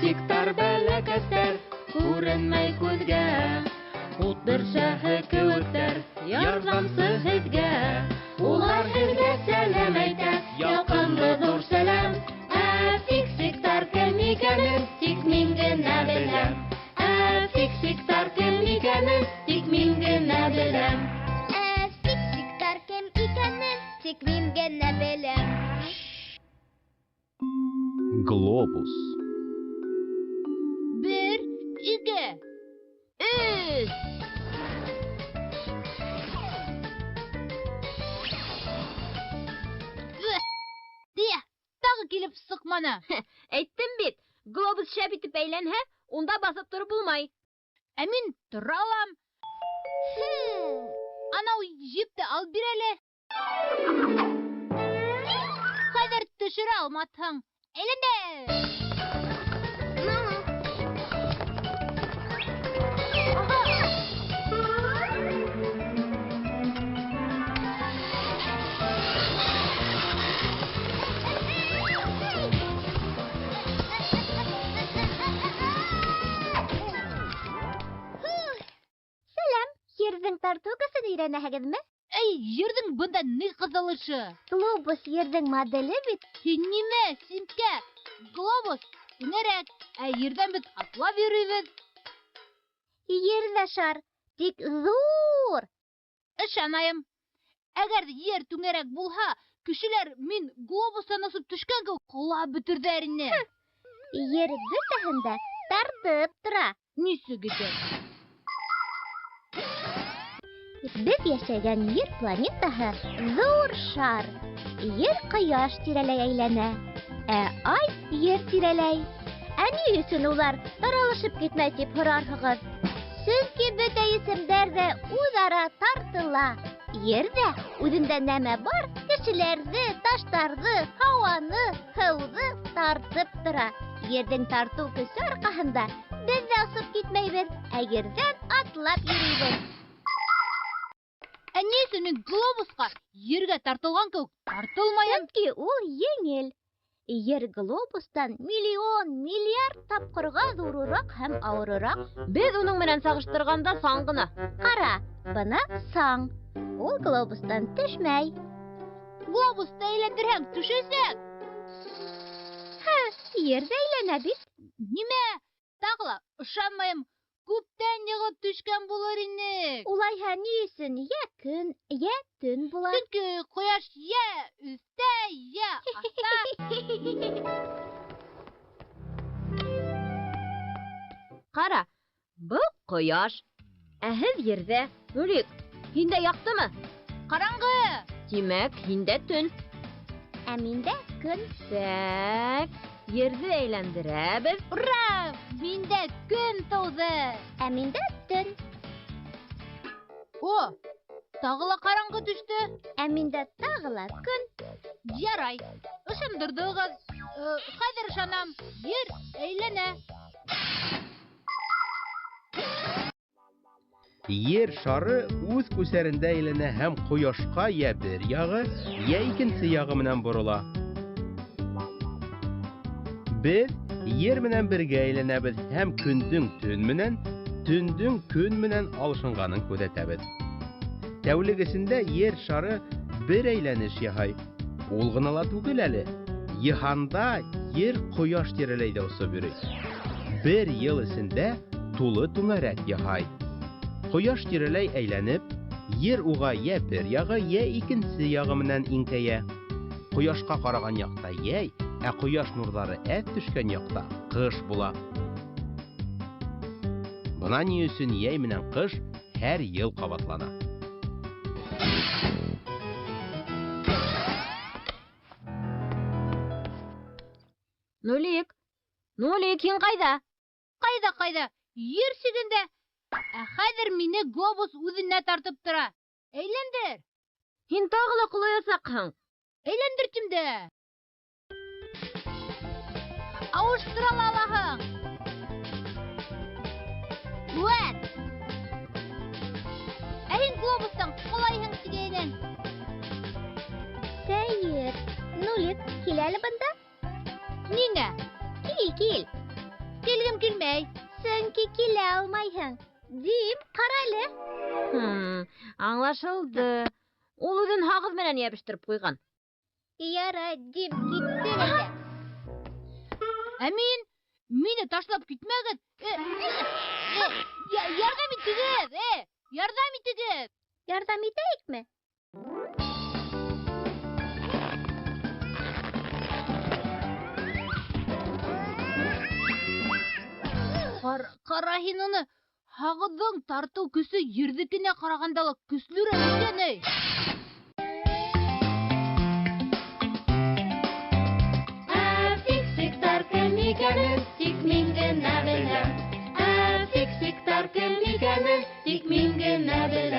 Фиксиктар бәләкәстәр, күренмәй күҙгә. Ут бөрсәһе кеүектәр, ярҙамсы һеҙгә. Улар һеҙгә сәләм әйтә, ялҡынлы ҙур сәләм. Ә фиксиктар кем икәнен тик мин генә беләм. Ә фиксиктар кем икәнен тик мин генә беләм. Ә фиксиктар кем икәнен тик мин генә беләм. Глобус. 1, 2, 3. Тағы килеп сыҡманы. Әйттем бит, глобус шәп итеп әйләнһә, унда баҫып тороп булмай. Ә мин тора алам. Анау епте алып бир әле. Хәҙер төшөрә алмаҫһың. Әйләнде. Сәләм, ерҙең тартыу көсөн өйрәнәһегеҙме? Эй, ерҙең бында ни ҡыҙылышы? Глобус ерҙең моделе бит. Һин нимә, Симкә? Глобус түңәрәк, ә ерҙән беҙ атлап йөрөйбөҙ. Ер ҙә шар, тик ҙур. Ышанайым. Әгәр ҙә ер түңәрәк булһа, кешеләр мин глобустан осоп төшкән кеүек ҡолап бөтөрҙәр ине. Ер бөтәһен дә тартып тора. Нисек итеп? Беҙ йәшәгән ер планетаһы ҙур шар. Ер ҡояш тирәләй әйләнә, ә ай ер тирәләй. Ә ни өсөн улар таралышып китмәй тип һорарһығыҙ? Сөнки бөтә есемдәр ҙә үҙ-ара тартыла. Ер ҙә үҙендә нәмә бар, кешеләрҙе, таштарҙы, һауаны, һыуҙы тартып тора. Ерҙең тартыу көсө арҡаһында беҙ ҙә осоп китмәйбеҙ, ә ерҙән атлап йөрөйбөҙ. Ә ни өсөн мин глобусҡа ергә тартылған кеүек тартылмайым? Сөнки ул еңел. Ер глобустан миллион, миллиард тапҡырға ҙурыраҡ һәм ауырыраҡ. Беҙ уның менән сағыштырғанда саң ғына. Ҡара, бына саң. Ул глобустан төшмәй. Глобусты әйләндерһәң төшәсәк. Һә, ер ҙә әйләнә бит. Нимә? Тағы ла ышанмайым. Күптән йығылып төшкән булыр инек. Улайһа ни өсөн йә көн, йә төн була? Сөнки ҡояш йә өҫтә, йә аҫта. Ҡара, был ҡояш. Ә һеҙ ерҙә. Нурик, һиндә яҡтымы? Ҡараңғы. Тимәк, һиндә төн. Ә миндә көн. Тәк, ерҙе әйләндерәбеҙ. Ура! Миндә көн тыуҙы. Ә миндә төн. О, тағы ла ҡараңғы төштө. Ә миндә тағы ла көн. Ярай, ышандырҙығыҙ. Хәҙер ышанам, ер әйләнә. Ер шары үҙ күсәрендә әйләнә һәм ҡояшҡа йә бер яғы, йә икенсе яғы менән борола. Беҙ ер менән бергә әйләнәбеҙ һәм көндөң төн менән, төндөң көн менән алышынғанын күҙәтәбеҙ. Тәүлек эсендә ер шары бер әйләнеш яһай. Ул ғына ла түгел әле. Йыһанда ер ҡояш тирәләй ҙә осоп йөрөй. Бер йыл эсендә тулы түңәрәк яһай. Ҡояш тирәләй әйләнеп, ер уға йә бер яғы, йә икенсе яғы менән иңкәйә. Ҡояшҡа ҡараған яҡта йәй, ә ҡояш нурҙары әҙ төшкән яҡта ҡыш була. Бына ни өсөн йәй менән ҡыш һәр йыл ҡабатлана. Нулик, Нулик, һин ҡайҙа? Ҡайҙа, ҡайҙа? Ер сигендә. Ә хәҙер мине глобус үҙенә тартып тора. Әйләндер. Һин тағы ла ҡолаясаҡһың. Әйләндер тим дә. Ауыштыра ла алаһың. Үәт. Ә һин глобустан ҡолайһың тигәйнең. Сәйер. Нулик, кил әле бында. Ниңә? Кил, кил. Киләһем килмәй. Сөнки килә алмайһың. Дим, ҡара әле. Аңлашылды. Ул үҙен һағыҙ менән йәбештереп ҡуйған. Ярай, Дим, киттек әле. Ә мин? Мине ташлап китмәгеҙ. Ярҙам итегеҙ, ярҙам итегеҙ. Ярҙам итәйекме? Ҡара һин уны. Һағыҙҙың тартыу көсө ерҙекенә ҡарағанда ла көслөрәк икән, эй. Ә фиксиктар кем икәнен тик мин генә беләм. Ә фиксиктар кем икәнен тик мин генә беләм.